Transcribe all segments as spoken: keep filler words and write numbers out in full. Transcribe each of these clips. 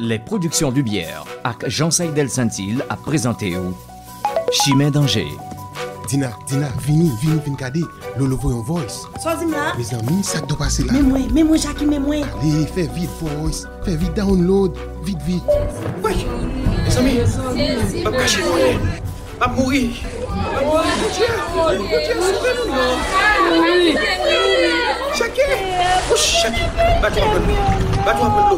Les Productions Lumière ak Jean Saïdel Saintil ap prezante w Chimen Danje. Dina, Dina, vini, vini, vin gade. Lolo voye yon voice. Sa w di m la? Mezanmi, sa k dwe pase la? Men mwen, men mwen, Jackie, men mwen. Ale, fè vit, voice. Fè vit, download. Vit, vit. Woy! Mezanmi, m ap kache mwen. M ap mouri. M ap mouri, Bondye. Bondye, sove nou non. Jackie! Wouch, Jackie! Bato ap pran dlo.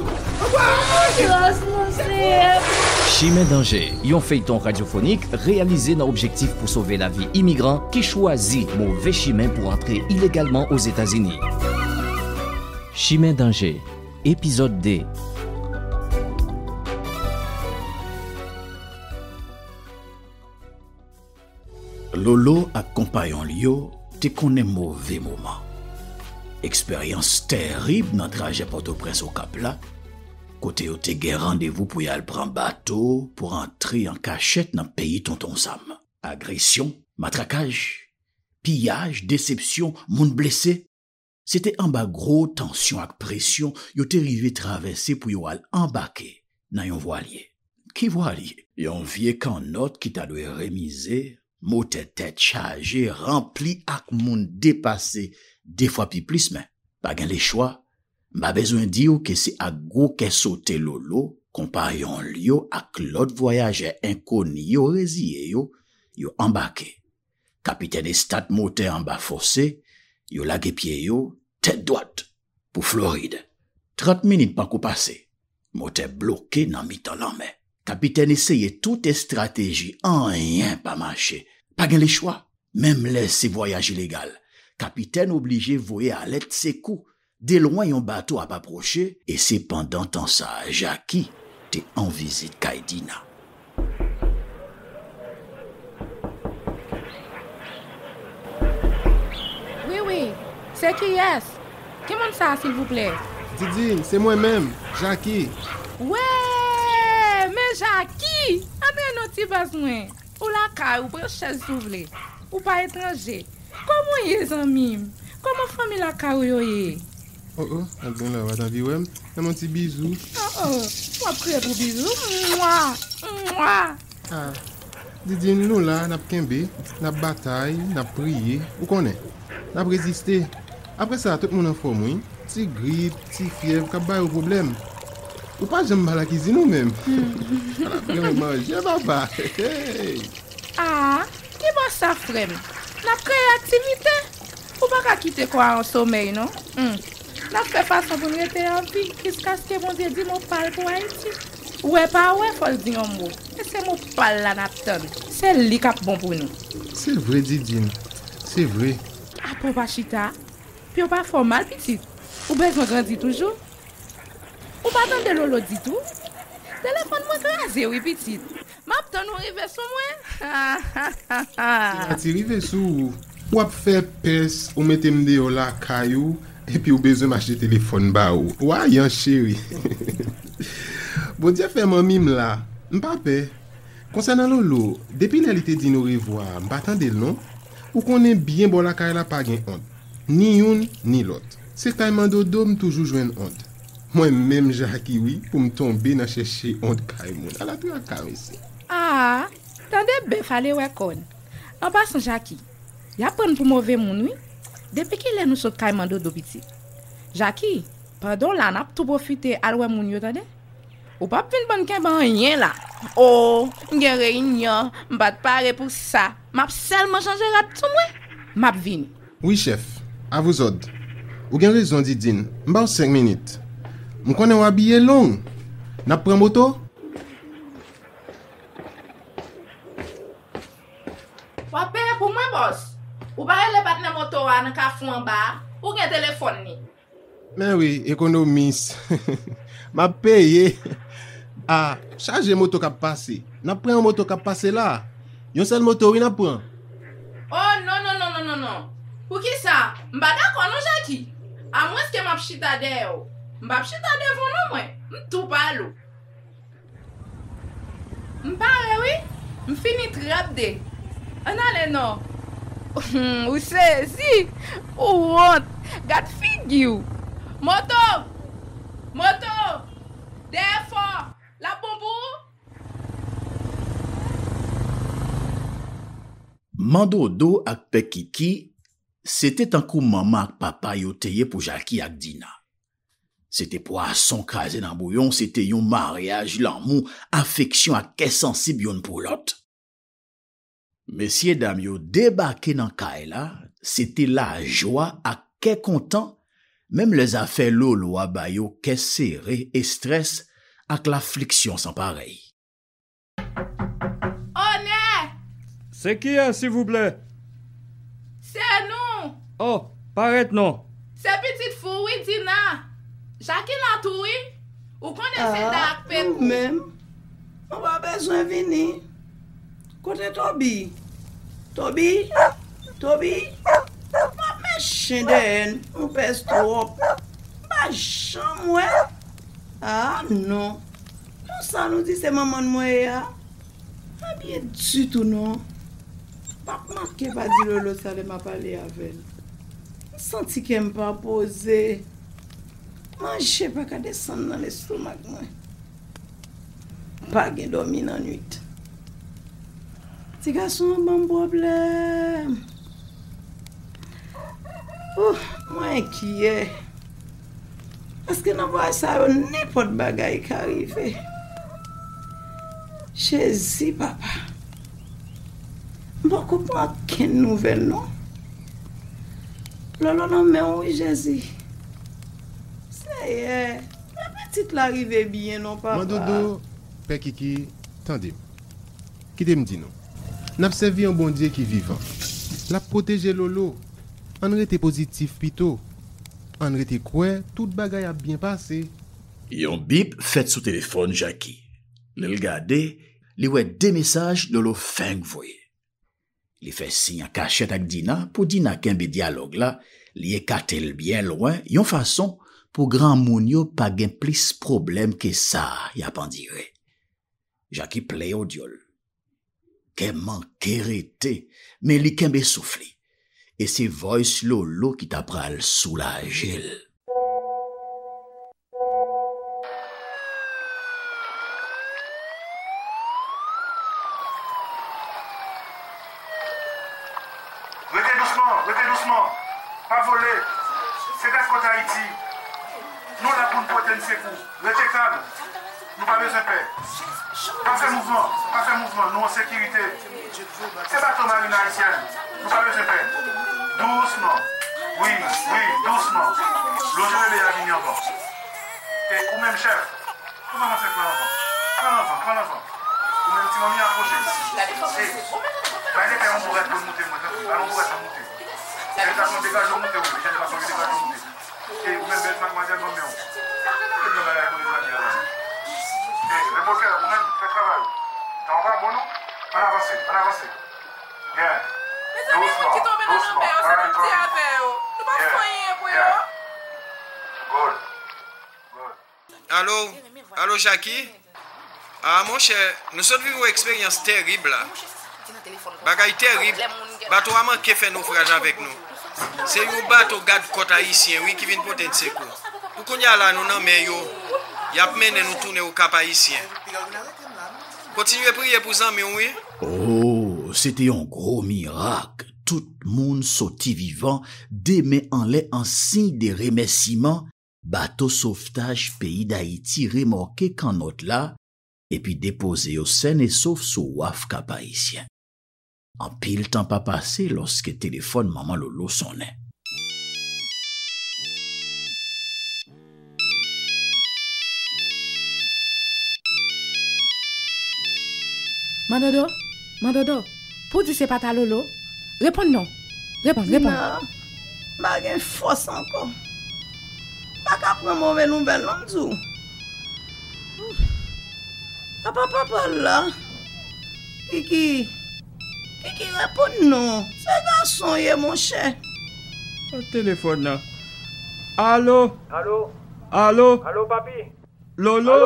Chimen Danje, yon feyton radyofonik reyalize nan objektif pou sove lavi imigran ki chwazi move chimen pou antre ilegalman Ozetazini. Chimen Danje, epizòd de. Lolo ak konpayon l yo te konnen move moman. Eksperyans terib nan trajè Pòtoprens Okap la, kote yo te gen randevou pou y al pran bato pou rantre an kachèt nan peyi Tonton Sam. Agresyon, matrakaj, piyaj, desepsyon, moun blese. Se te anba gwo tansyon ak presyon yo te rive travèse pou yo al anbake nan yon vwalye. Ki vwalye? Yon vye kannòt ki ta dwe remize, motè tèt chaje, ranpli ak moun depase de fwa pi plis, men pa gen lechwa. M pa bezwen di w ke se ak gwo kè sote Lolo, konpayon l yo ak lòt vwayajè enkoni yo reziye yo, yo anbake. Kapitèn estat motè anba fòse, yo lage pye yo, tèt dwat, pou Florid. Trant minit panko pase, motè bloke nan mitan lanmè. Kapitèn eseye tout estrateji, anyen pa mache. Pa gen lechwa, menm lè se vwayaj ilegal, kapitèn oblije voye alèt sekou. De lwen, yon bato ap apwoche, e se pandan tan sa a Jackie te an vizit kay Dina. Wi, wi, se kiyès? Ki moun sa a, silvouplè? Didine, se mwen menm, Jackie. Wè, men Jackie! Antre non, ti baz mwen. Ou lakay ou, pran chèz si w vle. Ou pa etranje. Kòman w ye, zanmi m? Kòman fanmi lakay ou yo ye? Oh, oh, Adrian la, w pa t anvi wè m? Ban m yon ti bizou. Oh, oh, w ap kriye pou bizou? Mwa! Mwa! Ah, Didine, nou la, n ap kenbe, n ap batay, n ap priye, ou konnen. N ap reziste. Apre sa, tout moun anfòm, wi. Ti grip, ti fyèv k ap ba yo pwoblèm. Ou pa janm ba lakizin ou menm. Ala, renmen manje, papa. Hey! Ah, ki bò sa, frè m? N ap kreye aktivite. Ou pa ka kite kò a an somèy, non. Hmm. N ap fè fason pou n rete an vi jiskaske Bondye di mo pa l pou Ayiti. Wè pa wè, fò l di yon mo. E se mo pa l la n ap tann. Se li k ap bon pou nou. Se vre, Didine. Se vre. Apa w pa chita? Pye w pa fè w mal, pitit? Ou bezwen grandi toujou? Ou pa tande Lolo ditou? Telefòn mwen kraze wi, pitit. M ap tann ou rive sou mwen. Si Mati rive sou ou, w ap fè pès, ou mete m deyò lakay ou, epi ou bezwen m achte telefòn ba ou. Wa, yan cheri. Bondye fè manmi m la. M pa pè. Konsènan Lolo, depi lè li te di n orevwa a, m pa tande l non. Ou konnen byen bò lakay la pa gen ont. Ni youn, ni lòt. Se kay Mandodo m toujou jwenn ont. Mwen menm Jaki wi pou m tonbe nan chèche ont kay moun. Ala traka, mesye. Ah, tande bèf ale wè kòn. An pasan, Jaki, y ap pran n pou move moun wi. Depi kilè nou sot kay Mandodo, pitit? Jaki, pandan w la, n ap tou pwofite al wè moun yo, tande. Ou p ap vin ban n kenbe anyen la. O, m gen reyinyon, m pa t pare pou sa. M ap sèlman chanje rad sou mwen. M ap vini. Wi, chèf. A vous ordres. Ou gen rezon, Didine. M ba w senk minit. M konnen w abiye long. N ap pran moto? W ap peye pou mwen, bòs. Ou pa rele patnè moto a nan kafou anba a? Ou gen telefòn li. Men wi, ekonomis. M ap peye. A, chaje moto k ap pase. N ap pran yon moto k ap pase la. Yon sèl moto wi n ap pran. O, non, non, non, non, non, non. Poukisa? M pa dakò non, Jaki. Amwenske m ap chita dèyè w. M p ap chita devan w non, mwen. M tou pale w. M pare wi. M fini trap de. Ann ale non. Ou sezi. Ou wont. Gad figi w. Moto! Moto! Dèyè fò! Mandodo ak Pè Kiki, se te tankou manman ak papa yo te ye pou Jaki ak Dina. Se te pwason kraze nan bouyon, se te yon maryaj lanmou, afeksyon ak kè sansib youn pou lòt. Mesyedam yo debake nan kay la, se te lajwa ak kè kontan, menm lè zafè Lolo a ba yo kè sere, estrès ak lafliksyon san parèy. Onè! Se kiyès, silvouplè? Se nou! Oh, parèt non. Se pitit fi w wi, Dina. Jaki la tou wi. Ou konnen se Da ak Pekou. Nou menm, nou pa bezwen vini. Kote Toby? Toby? Toby? M ap met chen dèyè n, nou pès twòp. M pa janm wè. Ah non. Konsa nou di se manman n mwen ye a? Pa byen ditou non. M p ap manke pa di Lolo sa lè m ap pale avè l. M santi kè m pa poze. Manje pa ka desann nan lestomak mwen. M pa gen dòmi nan nwit. Ti gason an ban m pwoblèm. Ouh, mwen enkyè. Paske nan vwayaj sa yo nenpòt bagay ka rive. Jezi papa. M poko pran okenn nouvèl non. Lolo nan men w wi Jezi. Seyè, fè pitit la rive byen non papa. Mandodo, Pè Kiki, tande m. Kite m di nou. N ap sèvi yon Bondye ki vivan. L ap pwoteje Lolo. Ann rete pozitif pito. Ann rete kwè tout bagay ap byen pase. Yon bip fèt sou telefòn Jaki. Lè l gade, li wè de mesaj Lolo fenk voye. Li fè siy an kachèt ak Dina pou Dina kenbe dyalòg la, li ekate l byen lwen yon fason pou granmoun yo pa gen plis pwoblèm ke sa y ap andire. Jaki plen yon dyòl. Kè manke rete, men li kenbe souf li. E se voice Lolo ki ta pral soulaje l. Rete dousman, rete dousman. Pa vole. Se Gaskòt Ayiti. Nou la pou n pote n sekou. Rete kalm. Nou pa bezwen pè. Pa fè mouvman, pa fè mouvman. Nou an sekirite. Se bato marin ayisyèn. Nou pa bezwen pè. Dousman. Wi, wi, dousman. Lonje bebe a vini anvan. E ou menm chèf, pran manman sèk la anvan. Pran l anvan, pran l anvan. Ou menm ti manmi apwoche. E bay lepè yon bourèt pou l moute mwen, tanpri. Bay yon bourèt pou l moute. Jèn gason degaje w moute wi, jèn gason yo degaje w moute. E ou menm bèl madmwazèl ban m men w. Ou menm bagay pou li vini la. E men bòkè, ou menm fè travay ou. Tan an pa bon non. Ann avanse, ann avanse. Byen. Dousman, dousman. Travay tranki. Byen. Byen. Good. Good. Alo, alo Jaki? Ah monchè, nou sot viv yon eksperyans tèrib la. Bagay tèrib. Bato a manke fè nofraj avèk nou. Se yon bato gad kòt ayisyen wi ki vin pote n sekou. Pou kounye a la nou nan men yo. Y ap mennen nou tounen Okap Ayisyen. Kontinye priye pou zanmi w wi. Oh, se te yon gwo mirak. Tout moun soti vivan, de men anlè an siy de remèsiman. Bato sovtaj peyi Dayiti remòke kannòt la epi depoze yo sèn e sof sou waf Kap Ayisyen. Anpil tan pa pase lòske telefòn manman Lolo sonnen. Mandodo, Mandodo, pou di se pa ta Lolo, reponn non. Reponn, reponn. Dina, m pa gen fòs ankò. M pa ka pran move nouvèl non m di w. Apa papa l la? Kiki, Kiki reponn non. Se gason w ye monchè. Kot telefòn nan? Alo? Alo? Alo? Alo papi? Lolo?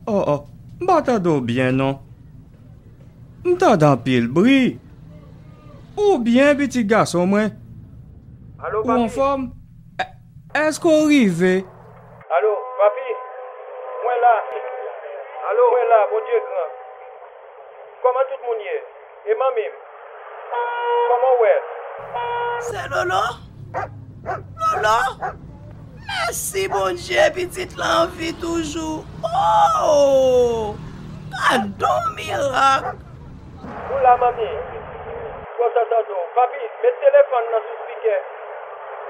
Oh oh, m pa tande w byen non. M tande anpil bri. Ou byen pitit gason mwen? Alo papi? Ou anfòm? Èske w rive? Alo papi? Mwen la. Alo? Mwen la, Bondye gran. Kòman tout moun ye? E manmi m? Kòman w wè? Se Lolo? Lolo? Mèsi Bondye, pitit la an vi toujou. Oh! Gad on mirak! Ou la, manmi? Kontan tande w. Papi, met telefòn nan sou spikè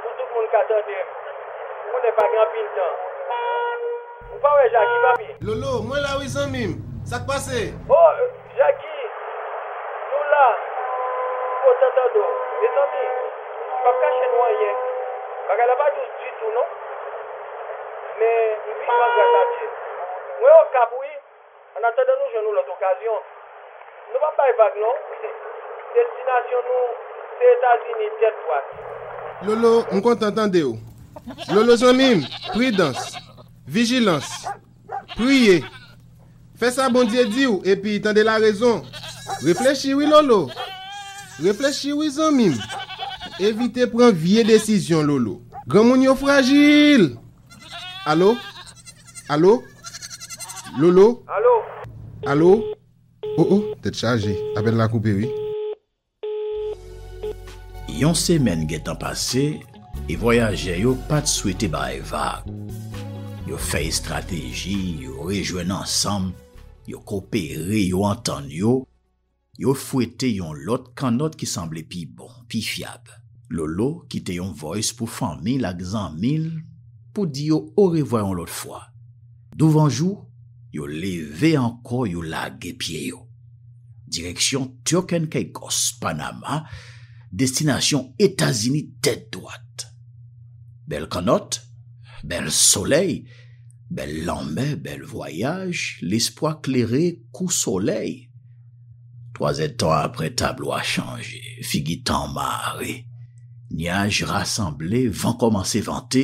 pou tout moun ka tande m. Ou konnen pa gen anpil tan. Ou pa wè Jaki, papi? Lolo, mwen la wi, zanmi m. Sa k pase? Oh, Jaki, nou la. Kontan tande w. Mezanmi, m p ap kache nou anyen. Bagay la pa dous ditou, non. Men, m vivan gras a Dye. Mwen Okap, wi. Annatandan nou jwenn yon lòt okazyon, nou p ap bay vag, non. Destinasyon nou, se Etazini, tèt dwat. Lolo, m kontan tande w. Lolo, zanmi m, pridans, vijilans, priye. Fè sa Bondye di w, epi tande larezon. Reflechi wi, Lolo. Reflechi wi, zanmi m. Evite pran vye desizyon, Lolo. Granmoun yo frajil. Alo? Alo? Lolo? Alo? Alo? Oh, oh, tèt chaje. Apèl la koupe, wi. Yon semèn gentan pase, e vwayajè yo pa t swete bay vag. Yo fè estrateji, yo rejwenn ansanm, yo kopere, yo antann yo, yo fwete yon lòt kannòt ki sanble pi bon, pi fyab. Lolo kite yon voice pou fanmi l ak zanmi l pou di yo orevwa yon lòt fwa. Douvan jou, yo leve ankò, yo lage pye yo. Direksyon Turks and Caicos, Panama, destinasyon Etazini tèt dwat. Bèl kannòt, bèl solèy, bèl lanmè, bèl vwayaj, lespwa klere kou solèy. Twazèdtan apre, tablo a chanje, figi tan mare. Nyaj rasanble, van kòmanse vante,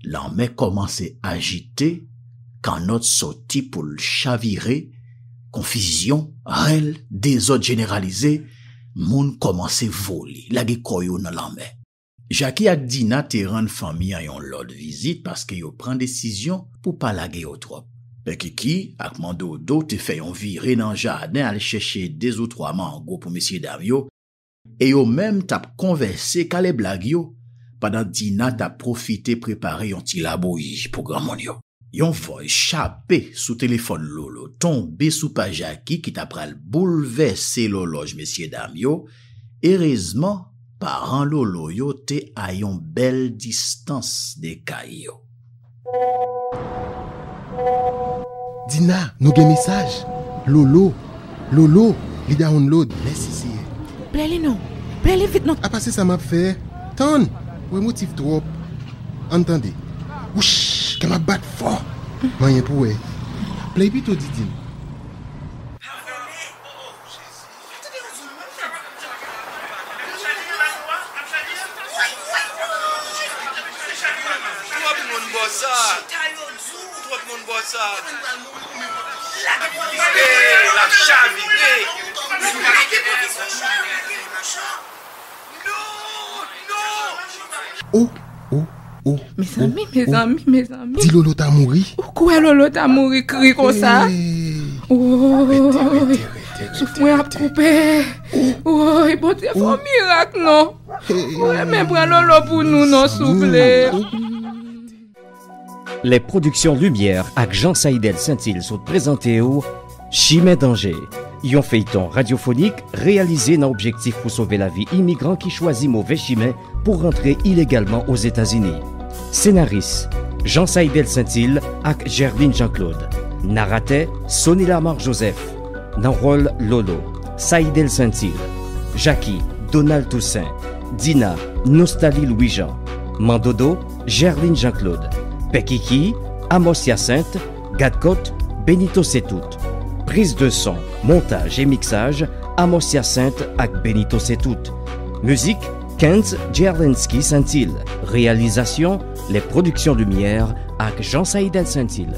lanmè kòmanse ajite, kannòt soti pou l chavire, konfizyon, rèl, dezòd jeneralize, moun kòmanse vole, lage kò yo nan lanmè. Jaki ak Dina te rann fanmi an yon lòt vizit paske yo pran desizyon pou pa lage yo twòp. Pè Kiki ak Man Dodo te fè yon vire nan jaden al chèche dezoutwa mango pou mesyedam yo, e yo menm t ap konvèse, kale blag yo, pandan Dina t ap pwofite prepare yon ti labouyi pou granmoun yo. Yon voice chape sou telefòn Lolo, tonbe sou pa Jaki ki ta pral boulvèse lòlòj mesyedam yo. Erezman, paran Lolo yo te a yon bèl distans de kay yo. Dina, nou gen mesaj. Lolo, Lolo, li download. Mèsi, Seyè. Play li non. Play li vit non. Apa se sa m ap fè? Tann! Ou emotif twòp. Ann tande. Wouch! Kè m ap bat fò. M anyen pou wè. Play pito, Didine. Twòp moun bò sa. Twòp moun bò sa. Hey, l ap chavire. Oh, oh, oh, mezanmi, oh, mezanmi, oh, mezanmi. Di Lolo ta mouri. Ou kwè Lolo ta mouri kri konsa? Hey. Woy, souf mwen ap koupe. Woy, Bondye, fè yon mirak non. Ou renmen pran Lolo pou nou non, souple. Les Productions Lumière ak Jean Saïdel Saintil sot prezante w Chimen Danje, yon feyton radyofonik reyalize nan objektif pou sove lavi imigran ki chwazi move chimen pou rantre ilegalman Ozetazini. Senaris, Jean Saïdel Saintil ak Gerline Jean-Claude. Naratè, Sony Lamar Joseph. Nan wòl Lolo, Saïdel Saintil. Jaki, Donald Toussaint. Dina, Nostali Louis Jean. Mandodo, Gerline Jean-Claude. Pè Kiki, Amos Hyacinthe. Gadkòt, Benito Setout. Priz de son, montaj e miksaj, Amos Hyacinthe ak Benito Setout. Mizik, Kenz Gerlinsky Saintil. Reyalizasyon, Les Productions Lumière ak Jean Saïdel Saintil.